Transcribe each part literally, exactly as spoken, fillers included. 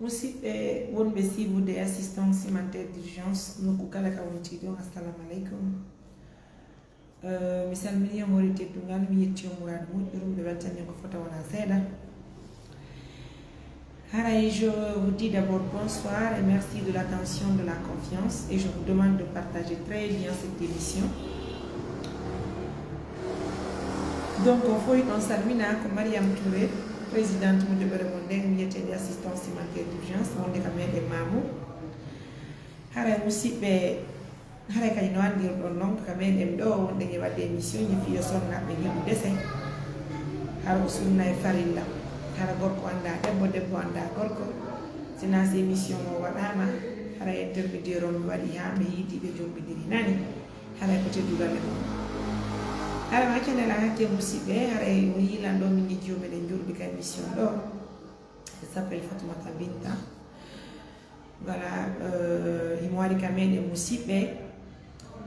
Musidɓe wonɓe siibude assistance humanitaire d'urgence nokku kala ka wontii ɗon, assalamu aleykum. Eh, mi salminii on hoore teddungal, mi yettii on muraadu moƴƴuru, miɗo weltanii on ko fota wonaa seeɗa. Haray, je vous dis d'abord bonsoir et merci de l'attention, de la confiance, et je vous demande de partager très bien cette émission. Donc, o foyi ɗon salmina ko Mariam Touré, présidente mo joɓere mon nden wiyeteende assistance humanitaire d'urgence wonde ka meɗen Mamour. Haray musidɓe, haray kadi no anndirɗon non ka meɗen ɗo wonde nge wadde émission nge fiyo sonnaaɓe ngeɗu dese. Hara ko sunna e farilla. Hara gorko annda debbo, debbo annda gorko. Sinaa si émission o waɗaama, haray intermédiaire on mi waɗi haa ɓe yiidi ɓe jombidiri nani. Haray ko teddugal e mon. Haray ma accane la hakke musidɓe, haray o yiilan ɗo min jejji o meɗen jurɓi ka émission ɗo. Elle s'appelle Fatoumata Binta. Voilà, euh, himo wari ka meɗen musidɓe.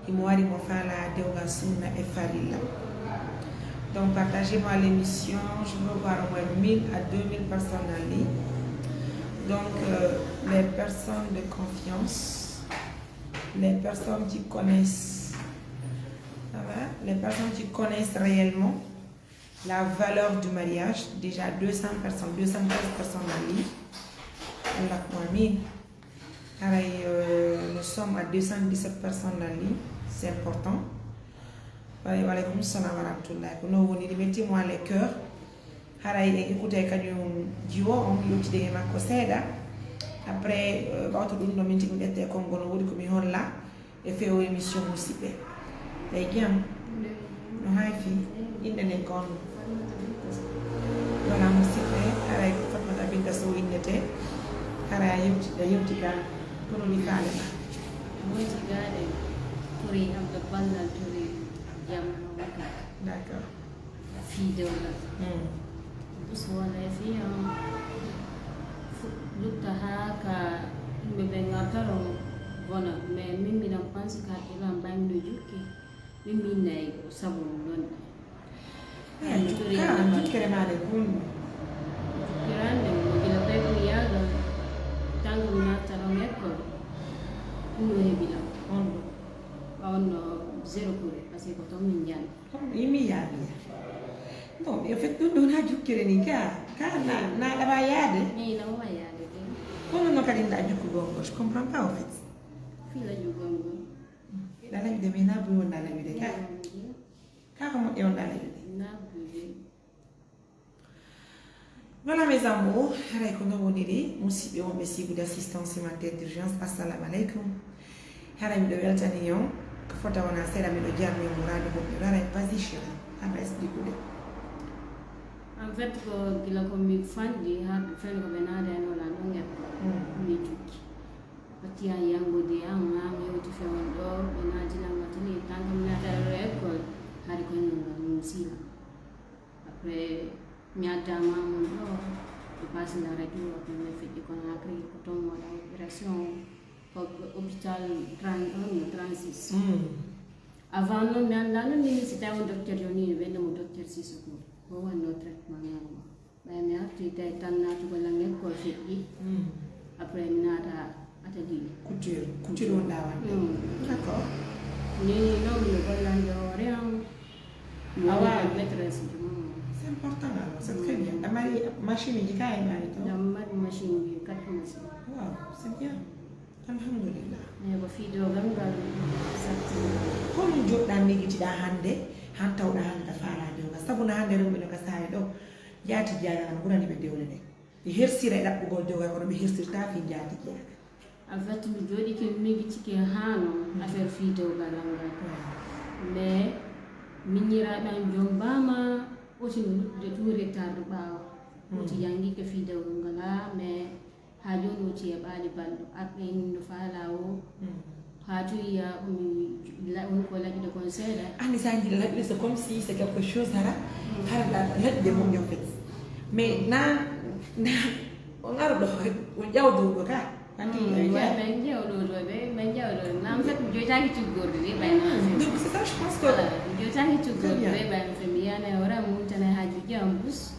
Himo wari mo faala dewgal sunna e farilla. Donc partagez-moi l'émission, je veux voir au moins mille à deux mille personnes en ligne. Donc euh, les personnes de confiance, les personnes qui connaissent, ça va? Les personnes qui connaissent réellement la valeur du mariage, déjà deux cents personnes, deux cent quinze personnes en ligne. Allahumma amin. Haray, euh, nous sommes à deux cent dix-sept personnes en ligne, c'est important. Wa aleykum salam wa rahmatullah. Ko non woni, mettez-moi les cœurs. Haray en écoutez kañum jiwo on, yewtide e makko seeɗa. Après, euh, ɓawto ɗum ɗo min tigi ƴette e konngol no woodi ko mi holla. E feewo émission musidɓe. Eyi jam? No hay fii? Innde nden ko honno? Wala musidɓe, haray ko Fatmata Binta Sow innete. Haray a yewti, a yewti ka, kono mi faale ma. Wonti gaade, Touré, am ɗo ballal Touré, jam, no wonta? D'accord. Fii dewgal. Bus wona e fii on lutta haa ka yimɓe ɓe ngartaro bona, mais min miɗon pansi ka iran bangɗo jukki. Min min nayi ko sabu ɗon. Jukkere maɗa gonɗo. Jukkirande mo gila ɓe ko yaga tango mi nattaron école. Ɗum ɗo heɓi ɗam. Honɗo? Ɓawonno zéro cours, parce que ko ton min jani. Yimi yaade. Bon, en fait, ɗum ɗon ha jukkere ni ka, ka na, na laɓa yaade. Ni laɓa yaade de. Kono no kadi nda jukkugol ngol, je comprends pas au fait. Fila jugol ngol. Ɗa laɓi de, mais na buy wonɗa laɓi de ka. Ka ko moƴƴe wonɗa laɓi de. Na buy. Voilà mes amours, haray ko non woniri musidɓe wonɓe siibude assistance humanitaire d'urgence, assalamu aleykum. Haray miɗo weltani on ko fota wona seeɗa, miɗo jarni on muraadu moƴƴo. Haray vas-y chéri, a reste dikude. En fait ko gila ko mi fanɗi haa ɓe fewni ko ɓe naada e nola ɗon e mi jukki. Watti an yangude an haa mi hewti fewon ɗo ɓe naadilan ma tele tan kam naata ɗo école hari ko non ngal mum sila. Après mi addaama mon ɗo ɓe pasila radio après mi feƴƴi kono après ko ton waɗa opération ko hôpital trente un no trente six. Avant non mi annda non min si tawi on docteur yo ni ɓe no mo docteur Sissoko o wanno traitement ngal ma. Ɓay mi arti tawi tan naatugol lan école feƴƴi. Après mi naata atelier. Couture, couture wonɗa wonde. D'accord. Ni non mi gollande hoore am. Mi Awa. Waɗi maîtresse de mon. C'est important alors, c'est très bien. Ɗa mari machine uji ka e mari to? Ɗam mari machine uji, quatre machine. Wow, c'est bien. Alhamdulillah. Eyi ko fii dewgal ngal satti. Kono joɗɗa migitiɗa hannde han tawɗa hannde ta faala dewgal sabu na hannde rewɓe no ka saare ɗo jaati jaagal no ɓurani ɓe dewle ɗe ɓe hersira e ɗaɓɓugol dewgal kono ɓe hersirta fii jaati jaagal. En fait mi jooɗike mi migitike haano affaire fii dewgal ngal mais miñiraaɓe an jombaama oti no luttude tout retard ɓaawo oti jangike fii dewgal ngal haa mais haa jooni o ci e ɓaali balɗo arɓe no faala o haa cuyiya on ko laƴude kon seeɗa. Anndi so a jiɗi laƴude c'est comme si c'est quelque chose hara hara laƴude moƴƴo fet mais na na o ngaro ɗo o ƴawdogo ka anndi men ƴewɗo ɗo ɓe men ƴewɗo nam fet joytaki cuggorde de ɓay donc c'est ça je pense que joytaki cuggorde de ɓay fe mi yana e ora mumtana haajuji en plus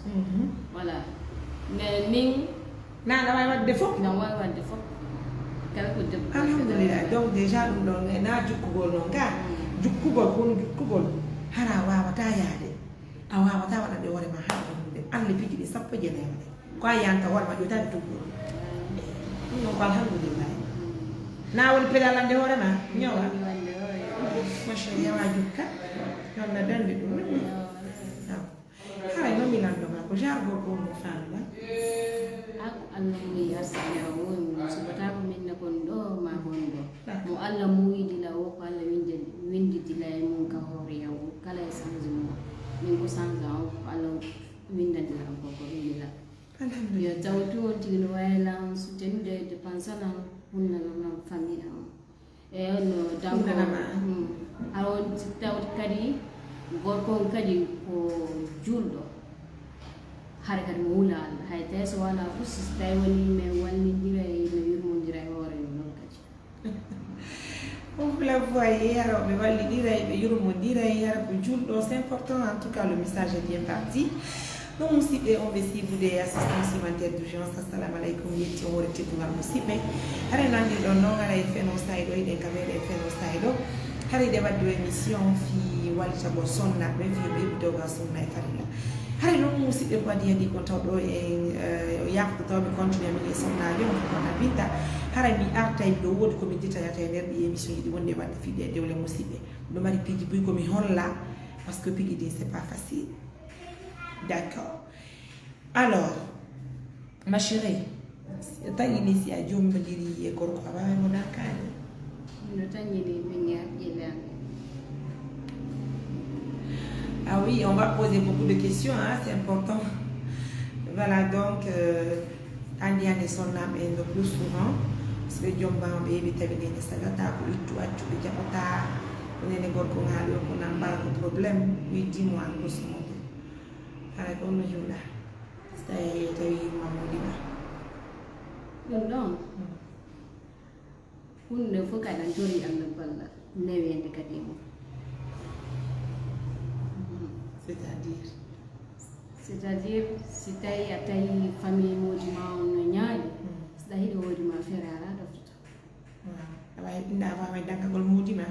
voilà mais min Na aɗa waawi waɗde fof? Na waawi waɗde fof. Kala ko debbo. Alhamdulillah. Donc déjà ɗum ɗon e na jukkugol noon ka. Jukkugol kono jukkugol hara wawata yaade. A wawata waɗande hoore ma hara ɗum ɗe. Alle piiji ɗi sappo e jeenayi waɗe. Ko a yanta hoore ma ƴoytaade tuggol. Ɗum ɗon ko alhamdulillah. Na woni pedalande hoore ma ñowa. Machin yawa jukka. Noon na dande ɗum. Haray noon mi lanndo ma ko genre gorko on mo faami ma? A ko Allah muuyi arsala o woni mo subataako min ne kon ɗo ma kon ɗo. Mo Allah muuyidi la o ko Allah windidila e mum ka hoore yaw kala e sange mum. Min ko sange o ko Allah windandila am ko ko windila. Yo taw tu on tigi no wawi lan soutenude dépense lan hunna lan famille am. Eyi no dawko. Aɗa on taw kadi gorko on kadi ko julɗo. Hara kadi mo wula Allah hay tawi so wala fof si tawi woni men wallidira e no yurmodira e hoore mum noon kadi. On fula foyer hara ɓe wallidira e ɓe yurmodira e hara ko julɗo c'est important en tout cas le message est bien parti. Ɗum musidɓe on ɓe siibude assistance humanitaire d'urgence. Assalamu aleykum, yetti on woni teddungal musidɓe. Haray nandirɗon noon haray feno sayɗo eɗen ka meɗen feno sayɗo. Haray ɗe waddu émission fi wallitagol sonnaɓe fi ɓe dewgal sunna e farilla. Haray noon musidɓe ko adi adi ko tawɗo en yafude tawɓe continue min e sonnaɓe on ko na binta. Haray mi artay ɗo woodi ko mi ditayata e nder ɗi émission ji ɗi wonde wadde fi ɗe dewle musidɓe. Ɗo mari piiji buy ko mi holla parce que piiji ɗin c'est pas facile. D'accord. Alors, ma chérie, taƴini si a jombodiri e gorko a wawi mo darkani? No tañini min e haqqille am. Ah oui, on va poser beaucoup de questions, hein, c'est important. Voilà, donc euh, andi ande sonnaɓe en le plus souvent so ɓe jombama ɓe yeɓi tawi nene sagata ko ittu accu ɓe jaɓata. Ko nene gorko ngaali o ko nan mbara ko problème wi dimo an grosso modo. Haray ko no juuɗa. Tawi tawi yumma modi ma. Ɗum ɗon hunde fof kadi an tori Allah balla newende kadi e mum. C'est à dire? C'est à dire si tawi a tawi famille modi ma on no ñaali, so ɗa hiɗo hoodi ma feere ala ɗoftoto. Awa inda awa may dankagol modi ma.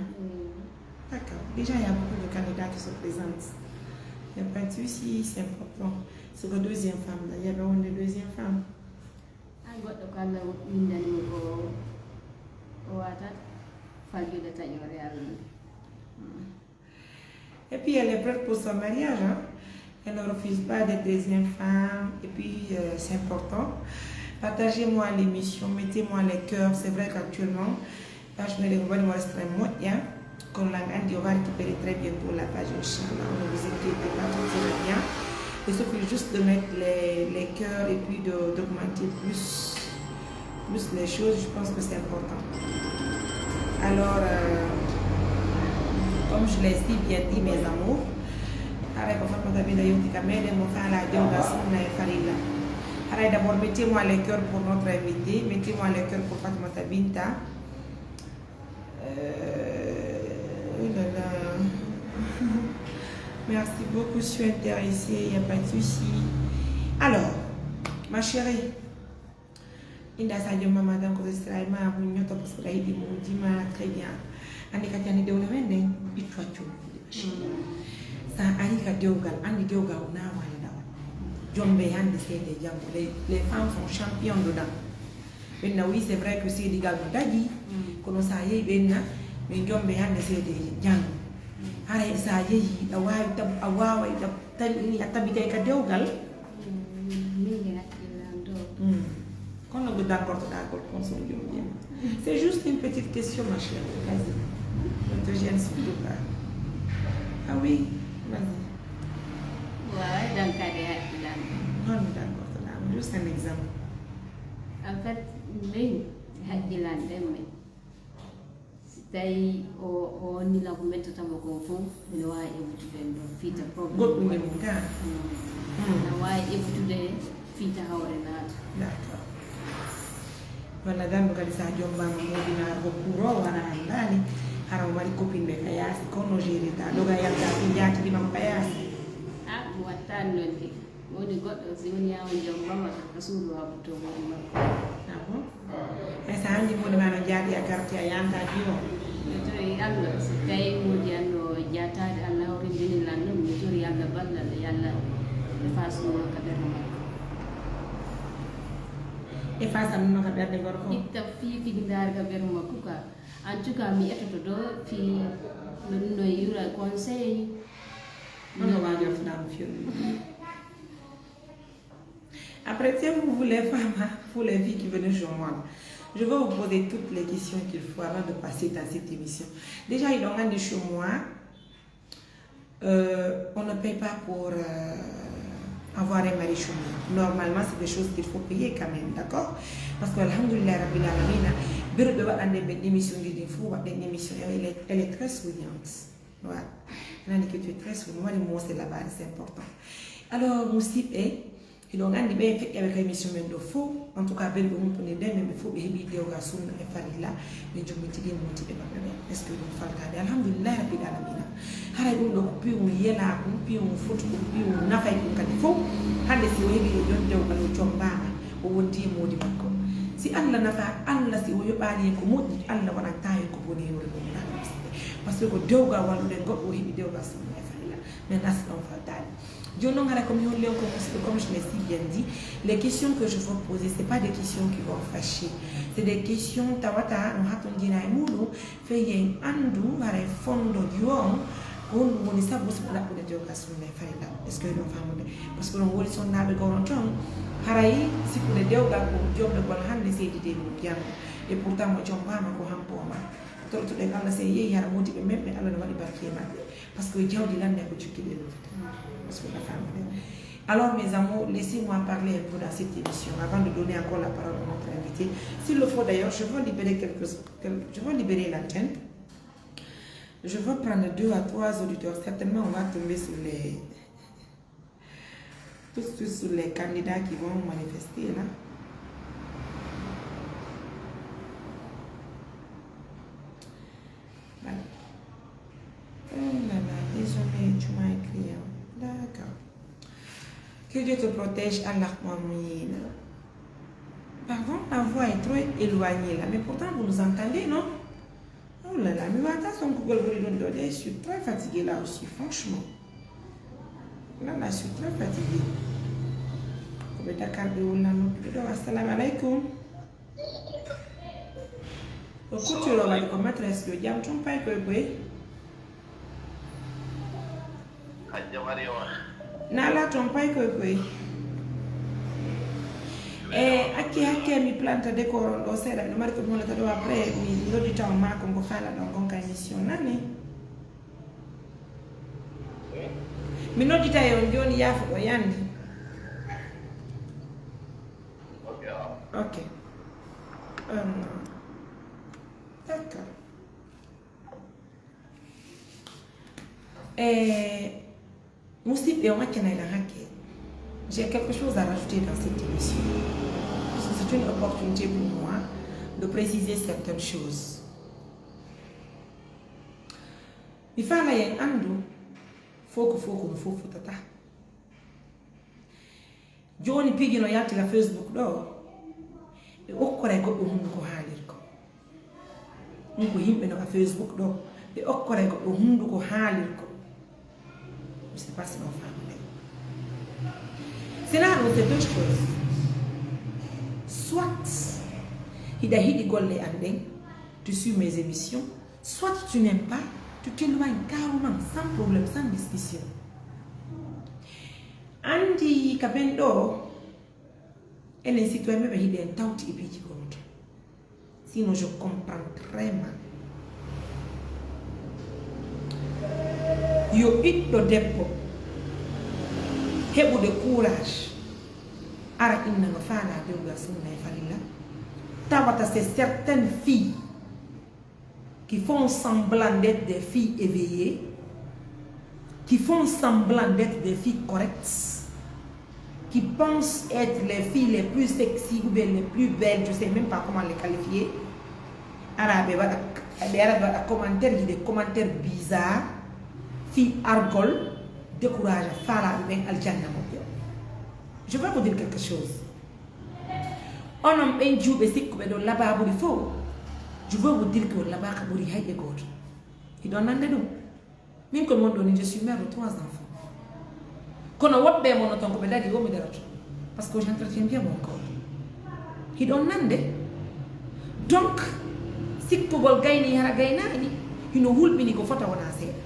D'accord, déjà il y a beaucoup de candidats qui se présentent. Il n'y a pas de souci, c'est important. C'est que deuxième femme là, il y avait une deuxième femme. Ay goɗɗo ko Allah windani mo ko o wata faggude taƴore Allah nde. Et puis elle est prête pour son mariage, hein? Elle ne refuse pas d'être deuxième femme. Et puis euh, c'est important. Partagez-moi l'émission, mettez-moi les cœurs. C'est vrai qu'actuellement, page mele ko mbaɗi mo restreint moƴƴa. Kono lan andi on va récupérer très bientôt la page inchallah. On ne vous inquiétez pas, tout ira bien. Il suffit juste de mettre les, les cœurs et puis de d'augmenter plus plus les choses, je pense que c'est important. Alors euh, comme je l'ai si bien dit mes amours, haray ko Fatmata Binta yewti ka meɗen mo faala dewgal sunna e farilla. Haray d'abord mettez-moi les cœurs pour notre invité, mettez-moi les cœurs pour Fatmata Binta. Euh, oh là là. Merci beaucoup, je suis intéressée, il n'y a pas de souci. Alors, ma chérie, inda sa jommama tan ko resira e ma muññoto parce que a yiɗi mowji ma très bien. Andi kadi andi dewle men nden ittu accu mowji ma chérie. Sa ari ka dewgal andi dewgal o nawani nawal. Jombe hande seede janngo les femmes sont champions dedans. Ɓenna wi c'est vrai que seedigal no daƴi kono sa yehi ɓenna min jombe hande seede janngo. Haray sa yehi a wawi a waway a tabitay ka dewgal. Min e hakkille am ɗo. Kono ɗo dangortoɗa gol kon son jom jema. C'est juste une petite question ma chérie. Vas-y. On te gêne surtout pas. Ah oui, vas-y. Wawa dankade hakkille am. Holno dangortoɗamo? Juste un exemple. En fait min hakkille am ɗen min si tawi o o wonni lan ko mettatamo kon fof mino wawi eɓɓutude en ɗon fiita problème. Goɗɗum e mum ka. No wawi eɓɓutude fiita hawre naata. D'accord. Walla ganndo kadi so a jombaama moƴƴinaare ko kuuroowo wona anndaani hara o mari copine ɓe ka yaasi kono gérirta doga yalta fi njaatigi makko ka yaasi. A mi wattaani noon de. Woni goɗɗo si woni yawon jom mbawata ka suudu habbuto moodi makko. Ah bon? Ay sa andi moodi ma no jaadi a garti a yantaji o. Mi tori Allah so tawi moodi an no jataade Allah hawrindini lan ɗum mi tori Allah ballal e Allah e fasuno ka ɓernde makko. E fasa ɗum no ka ɓernde gorko. Itta fii figindaare ka ɓernde makko ka. En tout cas mi etoto ɗo fii no ɗum no yura conseil. Hono waajortoɗa mo fewndo. Après, si vous voulez, Fama, pour les filles qui venaient chez moi, je vais vous poser toutes les questions qu'il faut avant de passer dans cette émission. Déjà, ils ont rendu chez moi, euh, on ne paye pas pour euh, avoir un mari chez moi. Normalement, c'est des choses qu'il faut payer quand même, d'accord? Parce que, alhamdulillah, Rabbil Alamina, beru ɓe waɗande ɓen émission ji ɗin fof, waɗɗen émission, elle est, elle est très souriante. Voilà. Nani que tu es très souriante, waɗi mo c'est là-bas, c'est important. Alors, musidɓe, hiɗon anndi ɓe feƴƴaɓe ka émission men ɗo fof, en tout cas, ɓen ɓe humponi nden men ɓe fof ɓe heɓi dewgal sunna e farilla, ɓe jummitidi mutiɓe maɓɓe ɓen. Est-ce que ɗum faltaade? Alhamdulillahi Rabbil Alamina. Haray ɗum ɗo ko piiwum yelaa ɗum, piiwum fotu ɗum, piiwum nafay ɗum kadi fof. Hannde si o heɓi o jon dewgal o jombaama, o wondi e moodi makko. Si Allah nafa, Allah si o yoɓaani en ko moƴƴi, Allah waɗanta en ko boni e hoore mum na. Parce que ko dewgal walluɗen goɗɗo o heɓi dewgal sunna e farilla. Maintenant si ɗon faltaade. Jooni noon haray ko mi holli on ko musidɓe, comme je l'ai si bien dit, les questions que je vais poser, c'est pas des questions qui vont fâcher. C'est des questions tawata no hatonjina e muɗum, fey en anndu haray fondo yo on ko honɗum woni sabu si ɓe ɗaɓɓude dewgal sunna e farilla. Est-ce que ɗon famude? Parce que ɗon woni sonnaaɓe goo noon toon haray sikkude dewgal ko jomɗogol hannde seydi de mum janngo. Et pourtant mo jombaama ko hampooma. Tortuɗen Allah si en yehi hara moodiɓe men ɓe Allah no waɗi barki e maɓɓe. Parce que jawdi lannde ko jokki ɗen. Parce que ka famude. Alors mes amours, laissez-moi parler un peu dans cette émission avant de donner encore la parole à notre invité. S'il le faut d'ailleurs, je vais libérer quelques, quel- je vais libérer l'antenne. Je vais prendre deux à trois auditeurs. Certainement, on va tomber sur les, tout de suite sur les candidats qui vont manifester là. Voilà. Oh là là, désolé, tu m'as écrit, hein. D'accord. Que Dieu te protège, Allah Mu'mina. Pardon, la voix est trop éloignée là, mais pourtant vous nous entendez, non? Oh là là, mi wata sonkugol ɓuri ɗum ɗo de, je suis très fatiguée là aussi, franchement. Là, là, je suis très fatiguée. Ko ɓe Dakar ɓe wulna noddude ɗo. Assalamu alaikum. O kuccuro waɗi ko matres ɗo jam tun pay koy koy. Hajja Mariama. Nala toon pay koy koy. E acci hakke mi planta décor on ɗo seeɗa, miɗo mari ko mi hollata ɗo, après mi noddita on maa ko ngo faala ɗon gonka émission nani. Mi noddita e on jooni, yaafo ɗo yandi. Ok. Um, d'accord. E musidɓe, on accanay lan hakke. J'ai quelque chose à rajouter dans cette émission. Parce que c'est une opportunité pour moi de préciser certaines choses. Mi faala en anndu fof ko fof ko no fof fotata. Jooni piiji no yaltira Facebook ɗo, ɓe okkoray goɗɗo hunnduko haalir ko. Ɗum ko yimɓe no ka Facebook ɗo, ɓe okkoray goɗɗo hunnduko haalir ko. Mi se pas non famde. Cela, c'est deux choses. Soit hiɗa hiɗi golle an ɗen, tu suis mes émissions, soit tu n'aimes pas, tu t'éloignes carrément, sans problème, sans discussion. Anndi ka ɓen ɗo, enen citoyen ɓe hiɗen tawti e piiji goto. Sinon, je comprends très mal. Yo ɓiɗɗo debbo heɓude courage ara inna no faala dewgal sunna e farilla, tawata c'est certaines filles qui font semblant d'être des filles éveillées, qui font semblant d'être des filles correctes, qui pensent être les filles les plus sexy ou bien les plus belles, je sais même pas comment les qualifier. Ara ɓe waɗa, ɓe ara ɓe waɗa commentaire ji, des commentaires bizarres, fii argol décourage faalaaɓe ɓen aljanna moƴƴo. Je vais vous dire quelque chose. Onon ɓen juuɓe sikkuɓe ɗon labaa ɓuri fow. Je veux vous dire que on labaaka ɓuri hay e gooto. Hiɗon nande ɗum? Min ko mon ɗoni, je suis mère de trois enfants. Kono woɓɓe e mon ton ko ɓe daɗi o mi darato. Parce que j'entretiens bien mon corps. Hiɗon nande? Donc, sikkugol gayni hara gaynaani, hino hulɓini ko fota wona seeɗa.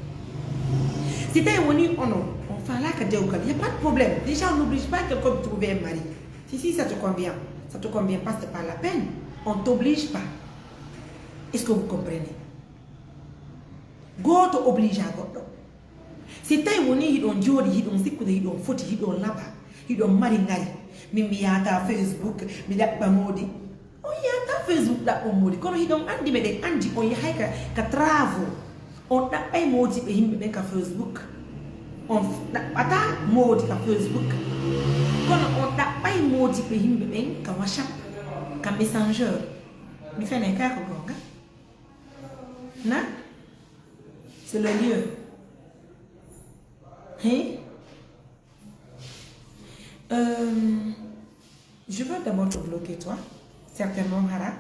Si tawi woni onon, on faalaaka dewgal, y a pas de problème. Déjà, on n'oblige pas quelqu'un de trouver un mari. Si, si, ça te convient. Ça te convient pas, c'est pas la peine. On t'oblige pas. Est-ce que vous comprenez? Gooto oblige a goɗɗo. Si tawi woni hiɗon jooɗi, hiɗon sikkude, hiɗon foti, hiɗon laba, hiɗon mari ngari. Min mi yaata Facebook, mi ɗaɓɓa moodi. On yaata Facebook ɗaɓɓon moodi. Kono hiɗon andi, meɗen andi on yahay ka, ka travaux. On ɗaɓɓay moodi ɓe yimɓe ɓen ka Facebook. On ɗaɓɓata moodi ka Facebook. Kono on ɗaɓɓay moodi ɓe yimɓe ɓen ka WhatsApp, ka Messenger. Mi fene ka ko gonga. Na? C'est le lieu. Hein? Euh, je vais d'abord te bloquer, toi. Certainement, Hara.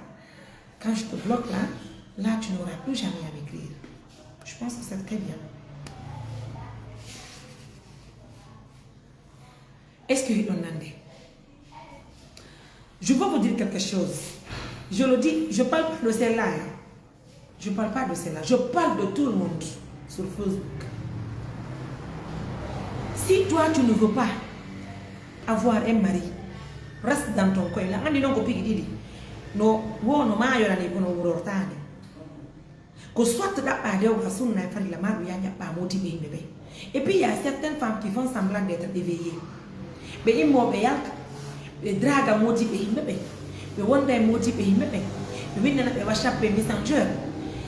Quand je te bloque là, là, tu n'auras plus jamais à m'écrire. Je pense que c'est très bien. Est-ce que hiɗon nande? Je veux vous dire quelque chose. Je le dis, je parle pas de celle-là, hein. Je parle pas de celle-là. Je parle de tout le monde sur Facebook. Si toi, tu ne veux pas avoir un mari, reste dans ton coin. La andi non ko pigi ɗiɗi. No wo no maayorani kono wurortaani. Ko soit ɗaɓɓa dewgal sunna e farilla, ma ɗum ya ƴaɓɓa moodiɓɓe yimɓe ɓe. Et puis, il y a certaines femmes qui font semblant d'être éveillées. Ɓe immo ɓe yalta, ɓe draga moodiɓɓe yimɓe ɓe. Ɓe wonda e moodiɓɓe yimɓe ɓe. Ɓe windana ɓe WhatsApp e Messenger.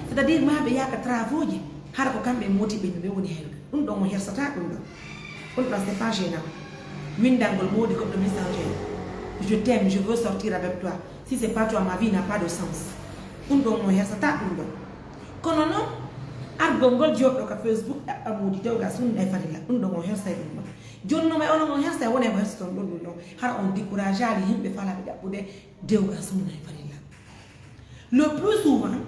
C'est-à-dire, ma ɓe yaaka travaux ji. Hara ko kamɓe moodiɓɓe yimɓe ɓe woni hen. Ɗum ɗon o hersata ɗum ɗon. Ɗum ɗon, c'est pas gênant. Windangol moodi goɗɗo Messenger. Je t'aime, je veux sortir avec toi. Si c'est pas toi, ma vie n'a pas de sens. Ɗum ɗon o hersata ɗum ɗon. Kono noon, argol ngol jooɗɗo ka Facebook, ɗaɓɓa moodi dewgal sunna e farilla. Ɗum ɗon o hersay ɗum ɗon. Jooni noon, may onon on hersay, wonay ko hersoton ɗum ɗum ɗon. Hara on décourageali yimɓe faalaaɓe ɗaɓɓude dewgal sunna e farilla. Le plus souvent,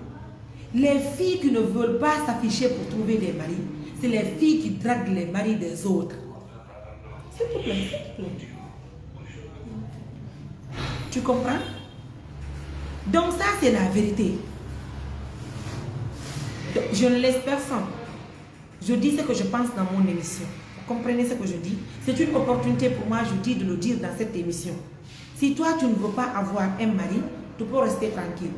les filles qui ne veulent pas s'afficher pour trouver des maris, c'est les filles qui draguent les maris des autres. S'il te plaît, s'il te plaît. Tu comprends? Donc ça, c'est la vérité. Je ne laisse personne. Je dis ce que je pense dans mon émission. Vous comprenez ce que je dis? C'est une opportunité pour moi, je dis, de le dire dans cette émission. Si toi, tu ne veux pas avoir un mari, tu peux rester tranquille.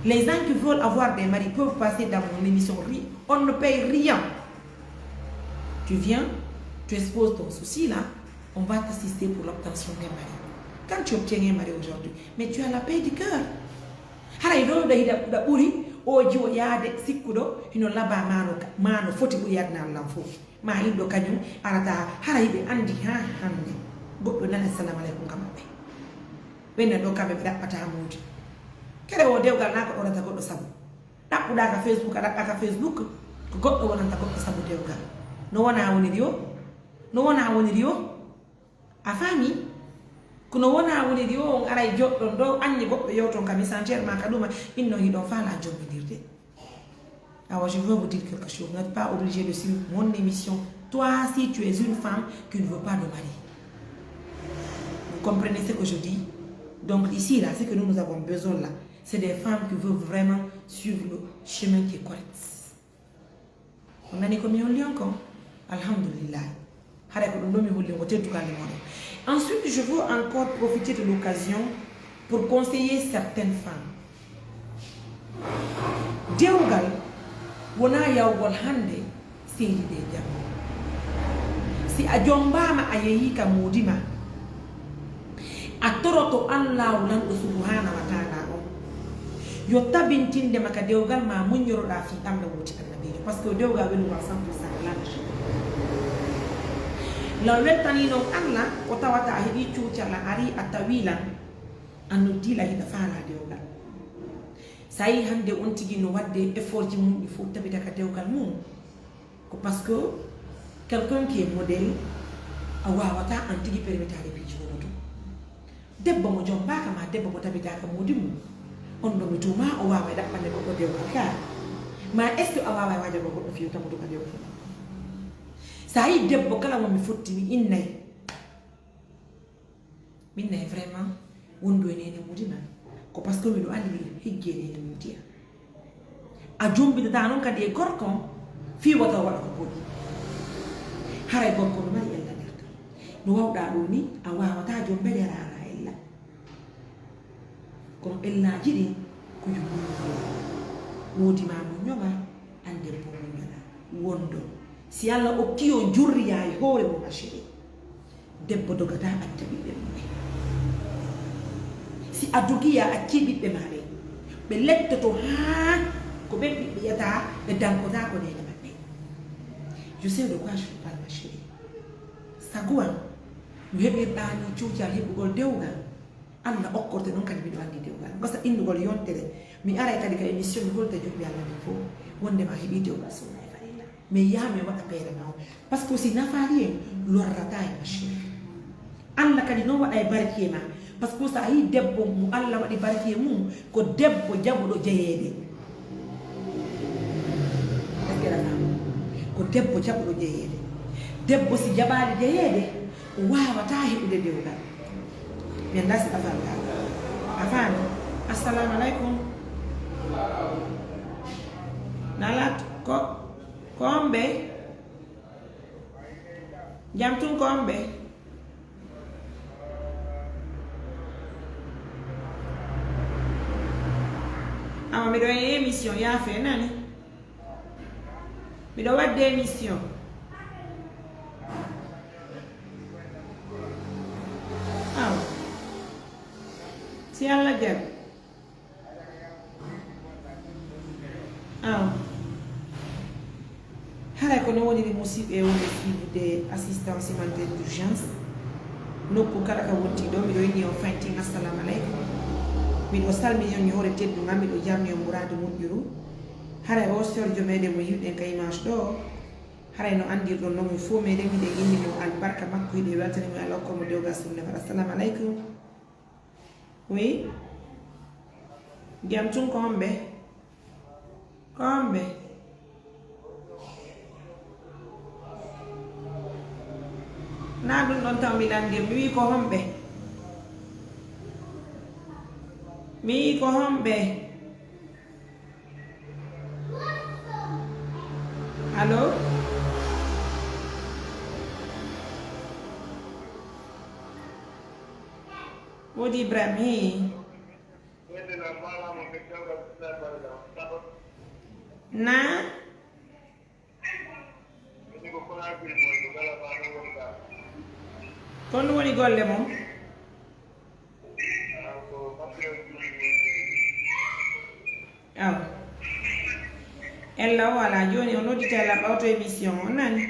Les gens qui veulent avoir des maris peuvent passer dans mon émission. Ri- On ne paye rien. Tu viens, tu exposes ton souci là, on va t'assister pour l'obtention d'un mari. Quand tu obtiens un mari aujourd'hui, mais tu as la paix du cœur. Haray ɗo ɗo hiɗa ɗa ɓuri o jiwo yaade sikkuɗo hino laba mano ka- mano foti ɓuri adna Allah fof. Ma inɗo kañum arata haray ɓe andi ha hande goɗɗo nana assalamu aleykum ka maɓɓe. Ɓenna ɗo kamɓe ɓe ɗaɓɓata moodi. Kere o dewgal na ko ɗonata goɗɗo sabu. Ɗaɓɓuɗa ka Facebook, a ɗaɓɓa ka Facebook, ko goɗɗo wonanta goɗɗo sabu dewgal. No wona woniri o? No wona woniri o? A faami? Kono wona woniri o on aray joɗɗon ɗo, anni goɗɗo yewton ka Messenger ma ka ɗuma, inno hiɗon faala jomminirde. Alors, je veux vous dire quelque chose. Vous n'êtes pas obligé de suivre mon émission. Toi, si tu es une femme qui ne veut pas de mari, vous comprenez ce que je dis? Donc ici, là, ce que nous, nous avons besoin là, c'est des femmes qui veulent vraiment suivre le chemin qui est correct. On a ni ko mi on lion kon. Alhamdulillah. Haray ko ɗum ɗo mi holli ngo teddugande moɗon. Ensuite, je veux encore profiter de l'occasion pour conseiller certaines femmes. Dewgal wona yawgol hande, seydi de jam. Si a jombama a yehi ka moodi ma, a toroto Allahu lanɗo subhanahu wa taala on yo tabintinde ma ka dewgal ma muññoroɗa fi Allah woti annabijo, parce que dewgal welugol cent pour cent lanɗo. Law weltani non Allah ko tawata a heɓi cuucal a ari a tawi lan a noddi lan hiɗa faala dewgal. Sa yi hande on tigi no wadde effort ji mum ɗi fof tabita ka dewgal mum, ko parce que quelqu'un qui est modèle A waawataa aan tigi permitaade piiji wuro to. Debbo mo jombaaka maa debbo mo tabitaaka moodi mum, on ɗo mi tuumaa o waaway ɗaɓɓande goɗɗo dewgal kaa. Maa est-ce que a waaway waajagol goɗɗo fiyo tamudu ka dewgal? So a yii debbo kala mo mi fotti mi innay, mi innay vraiment wondu e neene moodi maa, ko parce que miɗo anndi miɗo higgi e neene moodi am. A jombitataa noon kadi e gorko on fii wota o waɗa ko boni. Haray gorko no mari ella nder ton. No wawɗaa ɗoo ni, a waawataa jombede raara ella. Kono ellaaji ɗin ko yo muñño. Woodi maa muñño maa, an debbo muññoɗaa. Wondo. Si Alla okkii on jurriya e hoore mum, ma chérie. Debbo dogataa acca ɓiɓɓe mum ɓen. Si a dogii a accii ɓiɓɓe maa ɓen, ɓe lettoto haa ko ɓen ɓiɓɓe ƴetaa, ɓe dankotaako neene maɓɓe. Je sais de quoi je parle, ma chérie. Sago am, no heɓirɗaa nii cuucal heɓugol dewgal? Alla okkorte noon kadi miɗo anndi dewgal. Gasa innugol yontere, mi aray kadi ka émission mi holta juɓɓi Alla ɓen fof, wondema heɓii dewgal sunna e farilla. Mais yaha mi waɗa peere ma o. Parce que si nafaali en, lorrataa en, ma chérie. Alla kadi noon waɗa e barki e ma. Parce que so a yii debbo mo Alla waɗi barki e mum, ko debbo jaɓuɗo jeyeede. Est-ce que a faami? Ko debbo jaɓuɗo jeyeede. Debbo si jaɓaali jeyeede, o waawataa heɓude dewgal. Mi anndaa si a faami. A faami? Assalamu aleykum. Nalat ko, ko on ɓe? Jam tun ko on ɓe? Awa, miɗo e émission, yaafe, nani? Miɗo waɗde émission. Awa. Si Alla jaɓi. Aw. Haray ko no woniri musidɓe wonɓe suivre assistance humanitaire d'urgence. Nokku kala ka wonti ɗo, miɗo inni on fayntin, assalamu aleykum. Miɗo salmini on e hoore teddungal, miɗo jarni on muraadu moƴƴuru. Haray o sorjo meɗen mo yiwɗen ka image ɗo. Haray no anndirɗon non mo fof meɗen, miɗen inni mo albarka makko, hiɗen weltani mo, Alla okka mo dewgal sunna. Assalamu aleykum. Oui. Jam tun ko homɓe? Ko homɓe? Na ɗum ɗon taw mi nanndir. Mi wii ko homɓe? Mi wii ko homɓe? Allo? Woodi Ibrahim, hii. Na? Ko ɗum woni golle mon? Aw. Ella o alaa jooni, o noddita e laɓɓa oto émission, on nani?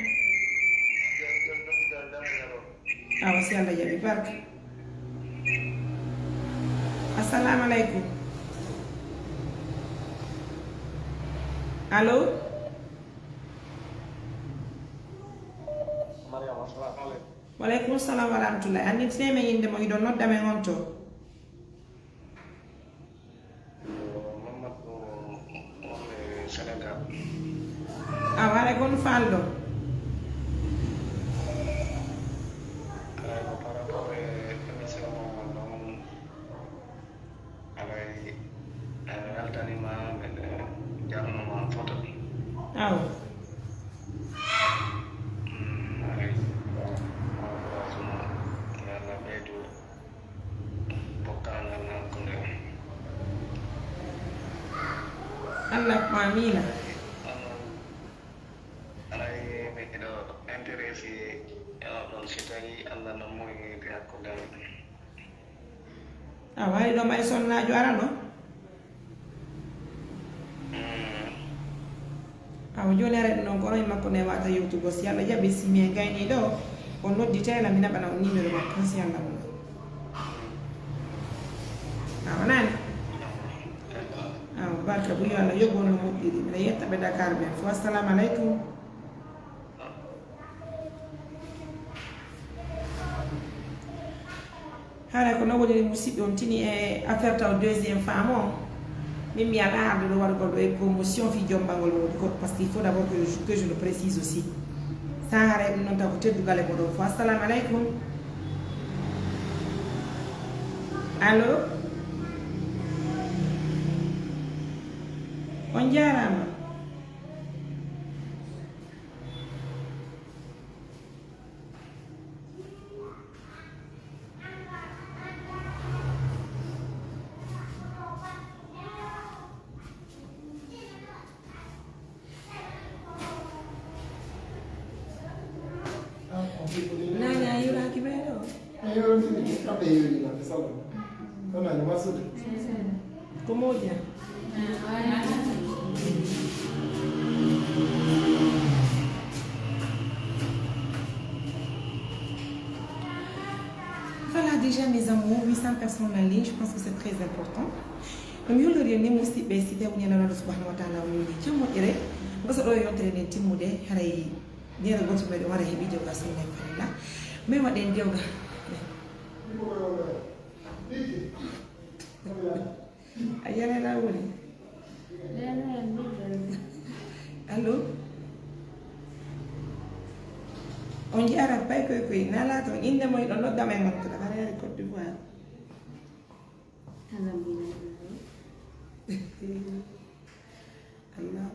Awa, si Alla jaɓi, barka. Assalamu aleykum. Allo? Mariama, assalamu aleykum. Waleykum salam wa rahmatullahi. Anndintine men innde mon, hiɗon nodda men on to? Mamadou, wonde Sénégal. Awa, haray ko on faalɗo? Haray ko par rapport e émission mon on ɗon, haray, eh, weltaniima, miɗo jarnoo ma foto. Awa. Mm, haray. Yo Allah ɓeydu. Bokkaangal hakkunde. Allah ko amiina. Haray miɗo intéressé e oɗon, si tawi Allah no moƴƴini hakkunde amen. A wawi ɗo may sonnaajo arano? Awa jooni aray ɗum ɗon ko onon e makko ne wata yewtugo. Si Allah jaɓi, si mi e gayni ɗo, on nodditee la, mi naɓana on numéro makko, si Allah mum. Awa nani? Awa barka ɓuri Allah yoɓu on no moƴƴiri. Miɗa yetta ɓe Dakar ɓen fof. Assalamu aleykum. Ara ko non woni musidɓe, on tini e affaire taw deuxième femme o. Min mi alaa arde ɗo waɗugol ɗo e promotion fii jombangol woni goɗɗo, parce que il faut d'abord que je, que je le précise aussi. Sa haray ɗum noon taw ko teddugal e moɗon fof. Assalamu aleykum. Allo? On jaaraama. Nani a yuraki ɓeɗo? A yuraki kamɓe yuri na ɓe salon. Kono ni masude. Ko moƴƴa. Voilà déjà mes amours, huit cents personnes en ligne, je pense que c'est très important. Ɗum hollori ni musidɓe, si tawi woni Allah subhanahu wa ta'ala woni jam moƴƴere. Mbaso ɗo yontere nden timmude, haray neɗɗo goto meɗen wara heɓi jawga sunna e farilla. Mais waɗen jawga. A yiyani ala woni? Allo? On jaaraama, pay koy koy, nala to, innde moy ɗo noddama e montre, hara yari Côte d'Ivoire. Alhamdulillah. Allah.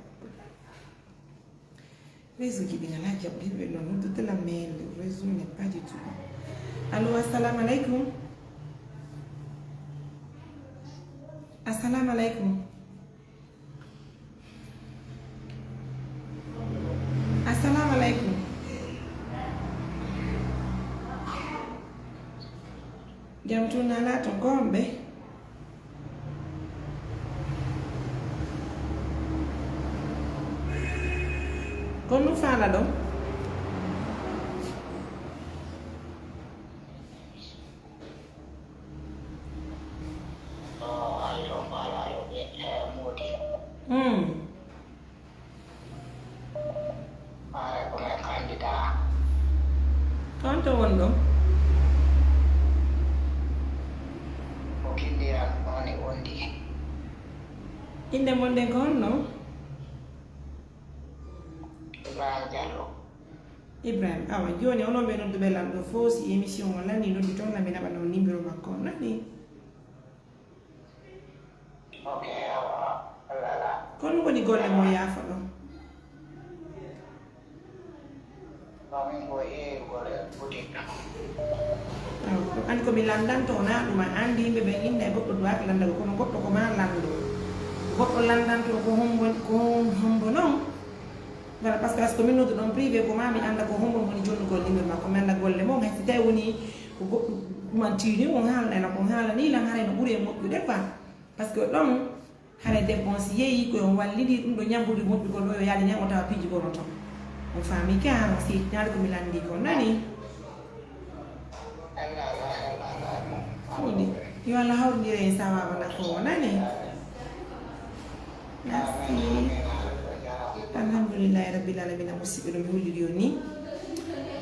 Réseau ji ɗi ngalaa jaɓde, ɓe noon noddude lam, mais le réseau n'est pas du tout. Allo, assalamu aleykum. Assalamu aleykum. Assalamu aleykum. Jam tun alaa ton, ko homɓe? Ko nu faala ɗon? Hmm. Haare ko men kandida. Ko on to won ɗo? Ko Kindiran, on e Wondi. Innde mon nden ko honno? Ibrahima Diallo. Ibrahima, awa, jooni onon ɓe nodduɓe lan ɗo fof, si émission o lani, noddi toon, lami naɓa noon numéro makko, on nani? Ok, awa, Allah, Allah. Ko ɗum woni golle mo yaafa ɗon? Ko min ko yeeyugol e boutique. Awa, ɗum anndi ko mi lanndanto, wonaa ɗum a anndi, yimɓe ɓen innde e goɗɗo duwaaka lanndagol, kono goɗɗo ko maa lanndo. Goɗɗo lanndanto ko hombo, ko hombo non? Voilà, parce que, parce que min noddu ɗon privé, ko maa mi annda ko hombo woni jonnugol numéro makko, mi annda golle mum, hay si tawi woni ko goɗɗum ɗumantiini, on haalana, ko haalani lan haray no ɓuri e moƴƴude quoi. Parce que ɗon, haray debbo on si yeeyi ko on wallidi ɗum ɗo ñambude moƴƴugol ɗo, yo yaade ñam o tawa piiji gono ton. On faami ka, on si ñaade ko mi lanndi ko, nani? Huunde. Yo Allah hawrindire en sawaaba nafoowo, nani? Merci. Alhamdulillahi rabbil alamina, musidɓe no mi holliri on ni.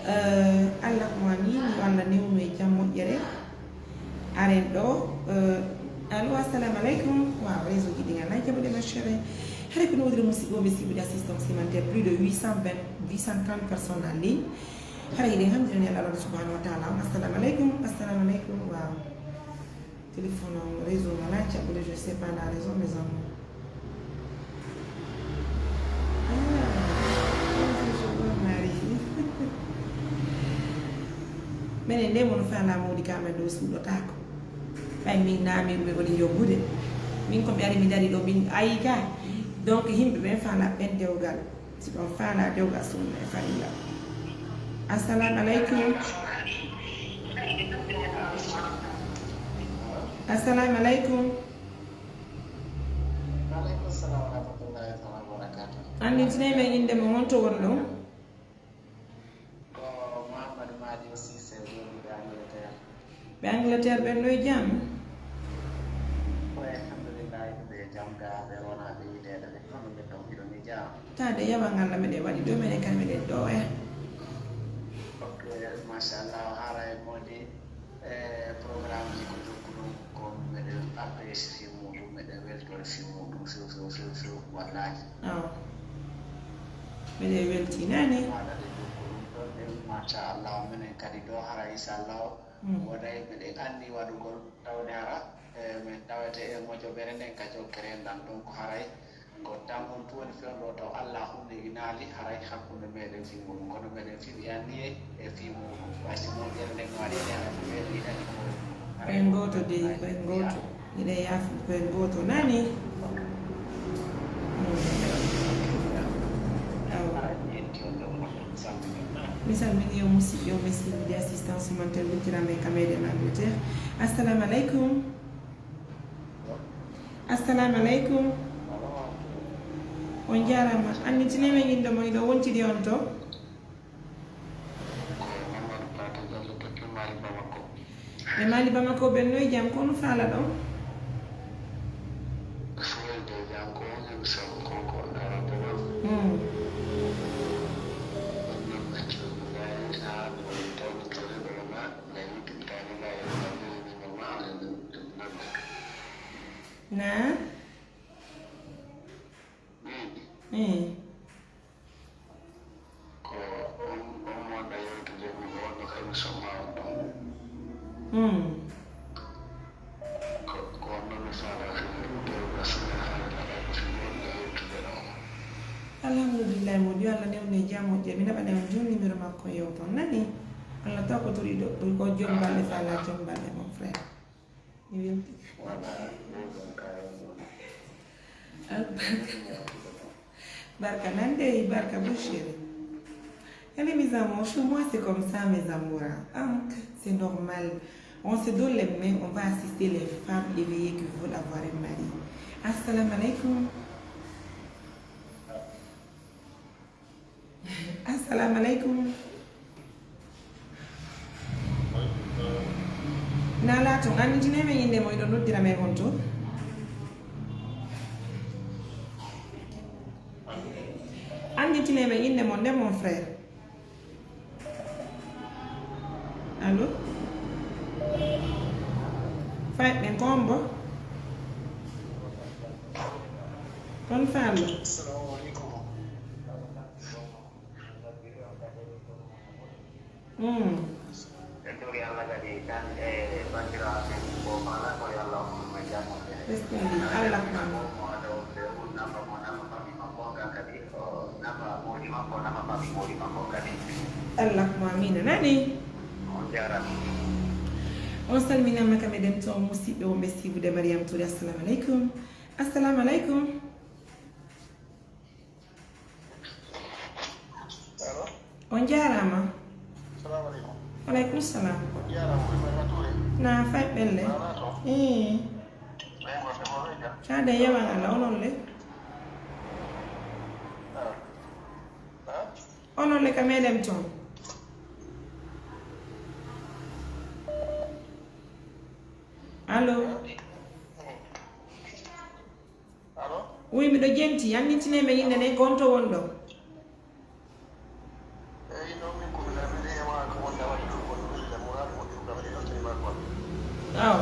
Eh, Allah ko ma min, yo Allah newnu e jam moƴƴere. Aren ɗo, eh, allo, assalamu aleykum. Waaw, réseau ji ɗi ngalaa jaɓude, ma chérie. Hare ko nodiri musidɓe, ɓe sibude assistance humanitaire, plus de huit cent vingt, huit cent trente personnes en ligne. Hara hiɗen hamdinani Allah, Allah subhanahu wa ta'ala on. Assalamu aleykum, assalamu aleykum. Waaw. Téléphone on, réseau ngalaa jaɓude, je sais pas la raison, mes amours. Ah, bonjour, Marie. Minen nde mon faalaa mawɗi ka men ɗo suuɗotaako. Ɓay min naami ɗum e woni yoggude. Min ko mi ari mi dari ɗo min ayi ka. Donc yimɓe ɓen faalaa ɓen dewgal. Si ɗon faalaa dewgal sunna e farilla. Assalamu aleykum. Assalamu aleykum. Aleykum salam wa rahmatullahi taala wa barakatuh. Anndintinee men innde mon, on to won ɗon? Ko Mouhamadou Madi aussi, c'est Goli de Angleterre. Ɓe Angleterre ɓen no e jam? Ko alhamdulillahi, ɓe e jam ga, ɓe wona ɓe yideede ɓe. Kono ɓe ɗon, hiɗon e jam? Taade yawal ngal meɗen waɗi ɗo, menen kadi meɗen ɗo e. Ok, machallah, haray modi. E programmeji ko jokkuɗon ko meɗen apprécier fii muɗum, meɗen weltore fii muɗum few few few few, wallahi. Awa. Meɗen weltinani. Maɗa ɗe jokkuɗum ɗon ɗen, machallah, minen kadi ɗo hara inchallah. Mm. Wonay meɗen anni waɗugol tawde hara, e, min tawete e mojoɓere nden ka jokkere ndan, donc haray ko tan on tun woni fewndo taw Allah hunneginaali haray hakkunde meɗen fii muɗum, kono meɗen fiɓi anniye e fii muɗum. Way si moƴƴere nden no waɗi nden, haray ko meɗen yiɗani ko. Koyen gooto dey, koyen gooto. Miɗen yaafude koyen gooto, nani? Awa. Mi salmini yo musidɓe o, mi salmini assistance mental wittirama e ka meɗen Angleterre. Assalamu aleykum. Assalamu aleykum. On jaaraama. Annditine men innde mon, hiɗo wontidi on to? Ko Mamadou Paté Diallo depuis Mali, Bamako. Ɓe Mali, Bamako, ɓen no e jam, ko no faala ɗon? Seydi jam ko on emission ko ko on darata ɗon. Hmm. On non accirɗo gaay ha ɗo tawde tawde ɗo ma, na yittintaani gaay e famille ni no ma, na. Hmm. Ko on, on mo waɗa yewtude mi wonno ka émission ma on ɗon. Hmm. Ko, ko on ɗon mi faala fii yewtude, mi faala fii yewtude ɗon. Alhamdulillahi, moƴƴo, Allah newne jam, moƴƴe. Mi naɓane on jooni numéro makko yewton, nani? Allah taw ko tori ɗo, ko jom balle, faala jom balle, mon frère. Mi welti. Barka nan dey, barka mon chéri. Allez, mes amours, chez moi, c'est comme ça, mes amours, hein. Ah, c'est normal. On se donne les mains, on va assister les femmes éveillées qui veulent avoir un mari. Assalamu aleykum. Assalamu aleykum. Na laato, annditine men innde mon, hiɗo noddira men honto? Annditine men innde mon nden, mon frère. Allo? Fayɓe, ko hombo? Kon faallo? Mm. En ɗori Allah kadi tan e banndiraaɓe men ko faala ko yo Allah hokku ɗum e jam moƴƴere. Bismillah. Allah ko ma. Mo ada o ɓe un nafa mo nafa famille makko on kan kadi o nafa moodi makko nafa famille moodi makko on kadi. Allah ko ma, amina. Nani? On jaaraama. On salminaama kam eɗen toon musidɓe wonɓe siibude Mariam Touré. Assalamu aleykum. Assalamu aleykum. Allo? On jaaraama. Salamu aleykum. Waleykum salam. On jaaraama, ko Ibrahima Touré. Na fay ɓelle. Na, na to. Ii. Ɓen gonɗe mo ɓe jam. Saade yawan Allah, onon le? Ah. Ah? Onon le ka meɗen toon. Allo? Ah. Allo? Oui, miɗo jenti, annditine men innde nden, ko on to wonɗo? Eyi, non min ko mi lamine e ma ko wonde waɗi ɗo, kono welle muraadu moƴƴuru kam e ɗon tini ma kon. Aw.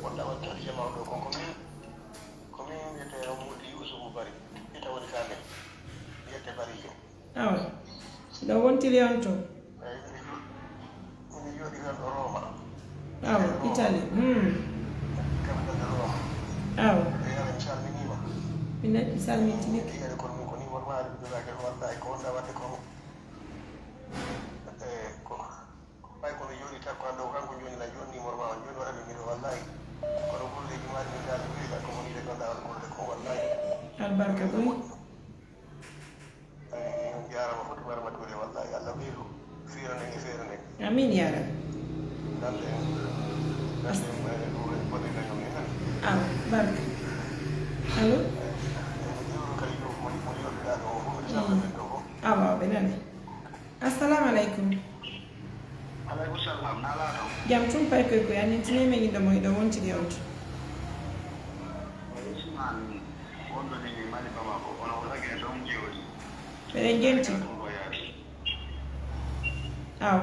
Wonde waɗi tan e ma ɗo, kon ko min, ko min wiyetee Modi Yusufu Bari, ita woni ka men, wiyetee Bari yo. Awa. Ɗo wontiri on to? Eyi, miɗo jo-, miɗo jooɗi ɗon ɗo Roma. Awa, Roma. Italie. Hmm. Capitale de Roma. Awa. Eyi, Allah, mi salminiima. Minen mi salmintini. Eyi, kono min ko ni won maari mi jogaaki, wallahi, ko wonda wadde ko. Eyi, ko, ko ɓay ko mi jooɗi takko an ɗo, kanko jooni na jooni numéro ma on, jooni waɗa min miɗo, wallahi. Kono golleeji maari min daal, mi wiɗa ko woni de, ɗon ɗawal golle ko, wallahi. Albarka ɓuri. Eyi, on jaaraama foti barma Touré, wallahi, Allah ɓeydu feere nden e feere nden. Amin, ya Rabbi. Dande en, dande en, eh, ɗo en bone kañum en nani. Awa, barka. Allo? Eyi, eyi, mi ƴeewno kadi ɗo mo, mo yewtuɗaa ɗo o fof, mi salmina ɓen ɗo fof. Awa, ɓe nani. Assalamu aleykum. Aleykum salam, na laato? Jam tun pay koy koy, anndintine men innde mon, hiɗo wontiri on to? Ousmane, wonɗo ni mi Mali Bamako, kono ko Lagine ɗon jewti. Eɗen jenti. Ɗum ko yaati. Aw.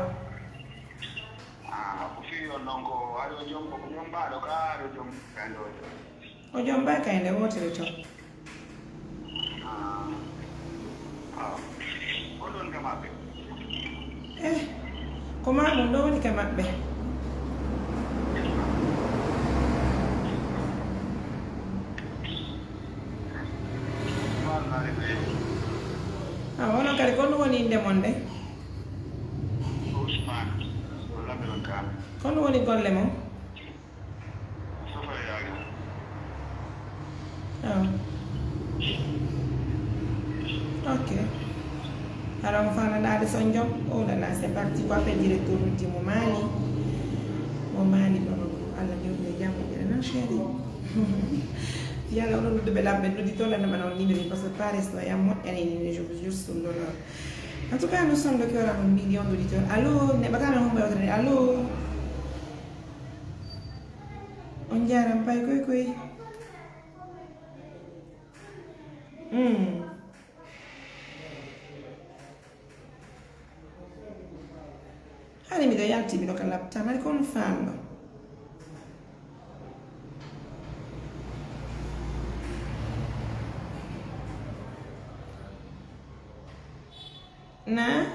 Aɗo ka aɗo jom kayndo. O jom ba kayndo wootere to. Ah. Ah. Ko ɗon ka maɓɓe? Eh, ko maa ɗum ɗo woni ka maɓɓe. Ah, onon kadi ko ɗum woni innde mon de? Ko ɗum woni golle mon? Oh. Ok. Alors, on va aller son job. Oh là là, c'est parti. Quoi faire directeur du moment ni? Mo mani ɗo, Allah jooɗi e jam, moƴƴere non, chéri. Yalla onon nodduɓe lamɓe, noddi to, lanndama non numéro, parce que Paris ɗo yam moƴƴani ni, je vous jure, sur l'honneur. En tout cas, nous sommes le cœur à un million d'auditeurs. Allô, neɓɓata men hombo yewtere nde. Allô? On njaaraama, pay koy koy. Hmm. Hani miɗo yalti, miɗo ka labta, mari ko on faanno. Na?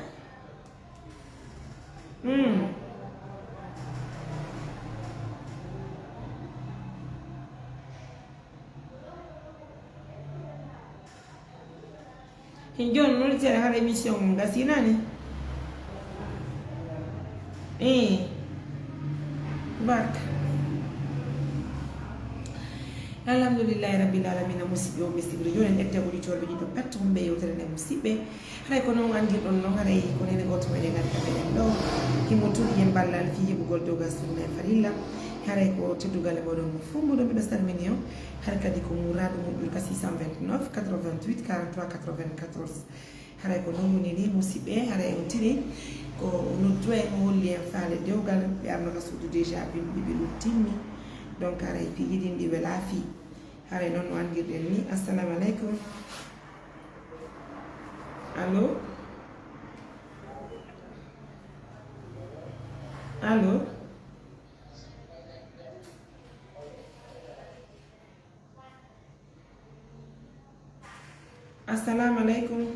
Hmm. Hin jooni nodditere hara émission mum gasii nani? Ii. Barka. Alhamdulillahi rabbil alamina, musidɓe o ɓe sibri jooni en ƴetta auditeur ɓe ɗiɗo pet homɓe yewtere nde musidɓe. Haray ko non anndirɗon non, haray ko neene gooto meɗen ngari ka meɗen ɗo. Himo tuli en ballal fii heɓugol doga sunna e farilla. Haray ko teddugal e mooɗon mo fombuɗo, miɗo salmini on. Haray kadi ko muraadu moƴƴuru ka six cent vingt-neuf, quatre-vingt-huit, quarante-trois, quatre-vingt-quatorze. Haray ko non woni ni, musidɓe, haray on tini ko noddu en, o holli en faale dewgal, ɓe arno ka suudu déjà, bimbi ɓe ɗum timmi. Donc haray piiji ɗin ɗi welaa fii. Haray non no anndirɗen ni. Assalamu aleykum. Allo? Allo? Assalamu aleykum.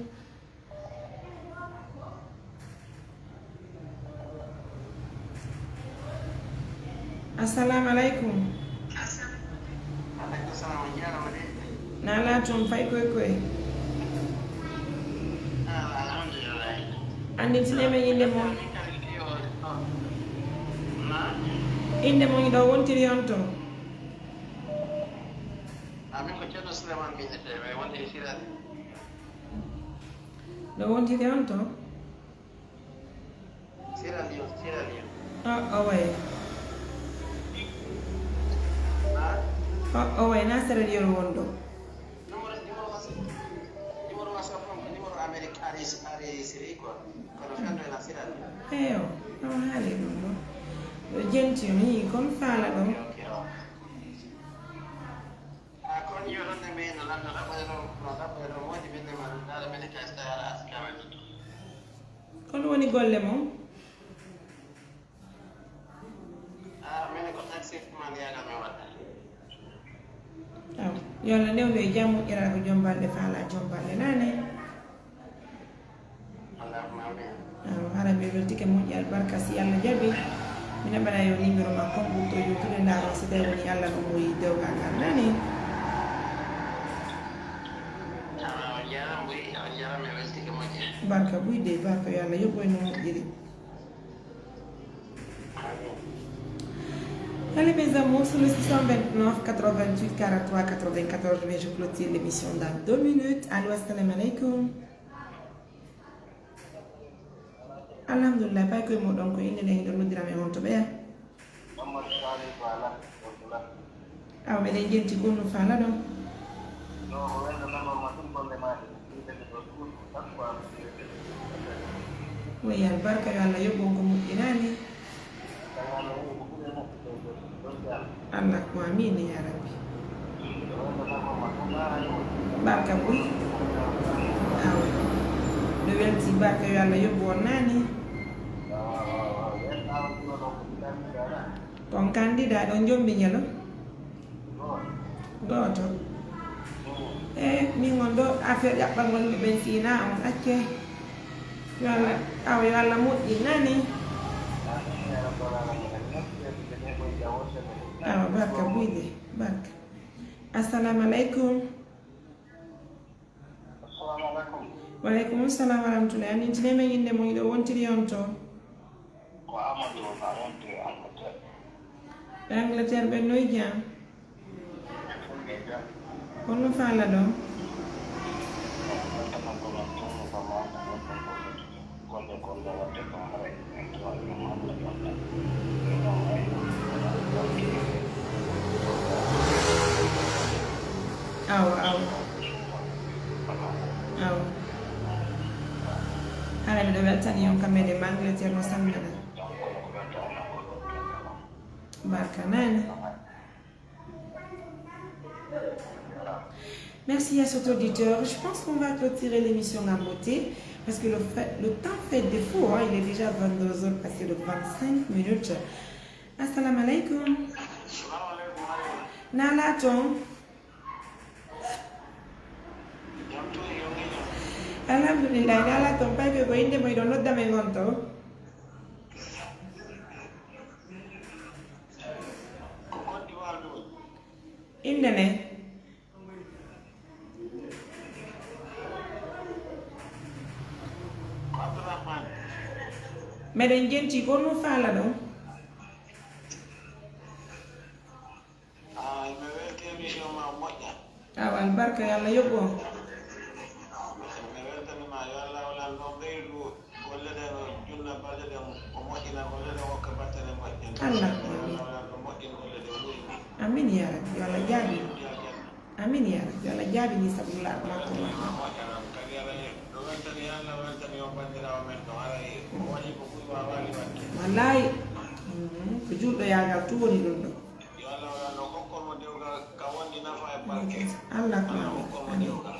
Assalamu aleykum. Aleykum salam, on jarama de. Nala toon fay koy koy. Ah, alhamdulillah. Anndintine men innde mon. Na? Innde mon, ɗo wontiri on to? Amin ko Ceerno Souleymane Minete, mi wonde e Sirani. Ɗo wontiri on to? Sierra Leone, Sierra Leone. O, o way. Ha? O, o way, na Sierra Leone won ɗo. Numéro, numéro WhatsApp, numéro WhatsApp am, numéro Amérique, ari, ari Siri quoi. Kono fenndo ena Sierra Leone. Eyo, no haali ɗum ɗo. Ɗo jenti mi, kon faala ɗo. Ok, ok, o. Ah, kon yo ɗon ne mi no lanndo ɗaɓɓoyɗo, no ɗaɓɓoyɗo moodi min ne ma ɗum daara min kay so tawi ala asikamen ɗum. Kono woni golle mon? Ah, min ko taxi man yagal mi waɗa. Aw, yo Allah newnu e jam, moƴƴeraa ko jom balɗe faalaa jom balɗe naane. Allahumma amin. Aw, hara mi weltike moƴƴi albarka si Allah jaɓi. Mi naɓana yo numéro ma kon ɓurto yewtude ndaaro si tawi woni Allah no muri dewgal ngal naane. Awa, on jarama ɓuri, on jarama mi weltike moƴƴi. Barka ɓuyde, barka yo Allah yoɓoy no moƴƴiri. Allez, mes amours, sur le six cent vingt-neuf, quatre-vingt-huit, quarante-trois, quatre-vingt-quatorze, mais je clôture l'émission dans deux minutes. Allô, assalamu aleykum. Alhamdulillah, pay koye moɗon ko innde nden, hiɗon noddirami e honto ɓeya? Mamadou Saliou Ba Lat, Lat. Awa, meɗen jenti ko no faala ɗon. No, ko wayno nangol ma ɗum golle ma ɗe. Ɗum ɓe ɗo ɗum, ɗum ɗum, ɗum ɗum. Woy, albarka, yo Allah yoɓ on ko moƴƴiraani. Tawi Allah yoɓ ko ɓuri e moƴƴude ɗo, ɗo, ɗo, ɗo. Allah ko amiin, ya Rabbi. Ɗo wayno nangol ma ɗum ɗaara yoɓ. Barka buy. Awa. Ɗo welti, barka, yo Allah yoɓ on naani. Awa, awa, awa. Yen awa ɗum ɗo ko ɗum ɗum ɗum. Kon kan Ndiɗa ɗo jombi ñalo. Gooto. E min on ɗo affaire ƴaɓɓal ngol mi ɓen sina on acce. Yo Allah, awa yo Allah moƴƴi nani. Awa barka buyde, barka. Assalamu alaikum. Assalamu alaikum. Wa alaikum salam wa rahmatullahi. Anintine men inde mo iɗo wontiri on to. Ko Amadou on a wontiri Angleterre. Ɓe Angleterre ɓe noy jam? Honno faala ɗon? Awa, awa. Awa. Hara miɗo weltani on kam meɗen Angleterre no sammina. Barka nani. Merci à cet auditeur. Je pense qu'on va clôturer l'émission en beauté parce que le, fait, le temps fait défaut, hein, il est déjà vingt-deux heures passées de vingt-cinq minutes. Assalamu alaikum. Nala ton. Alhamdulillah, nala ton. Payke ko inde mo iɗo nodda men on to. Inde ne? Meɗen jenti ko no faala ɗon. Awa albarka yo Allah yoɓɓo. Golle ɗen o junna balɗe ɗen o moƴƴina golle ɗen hokka battane moƴƴe. Allah ko amin. Moƴƴin golle ɗen wurni. Amin ya rabbi yo Allah jaabi. Amin ya rabbi yo Allah jaabi ni sabu laaɗo makko ma. Moƴƴana kadi ala yeru ɗo weltani Allah weltani on bandirawo men ɗo ara yeru o waɗi ko ɓuri wawali wadde. Wallahi. Mhm. Ko julɗo yaagal tu woni ɗum ɗo. Yo Allah waɗan ɗo hokkon mo dewgal ka wondi nafa e barke. Allah ko amin. Hokkon mo dewgal.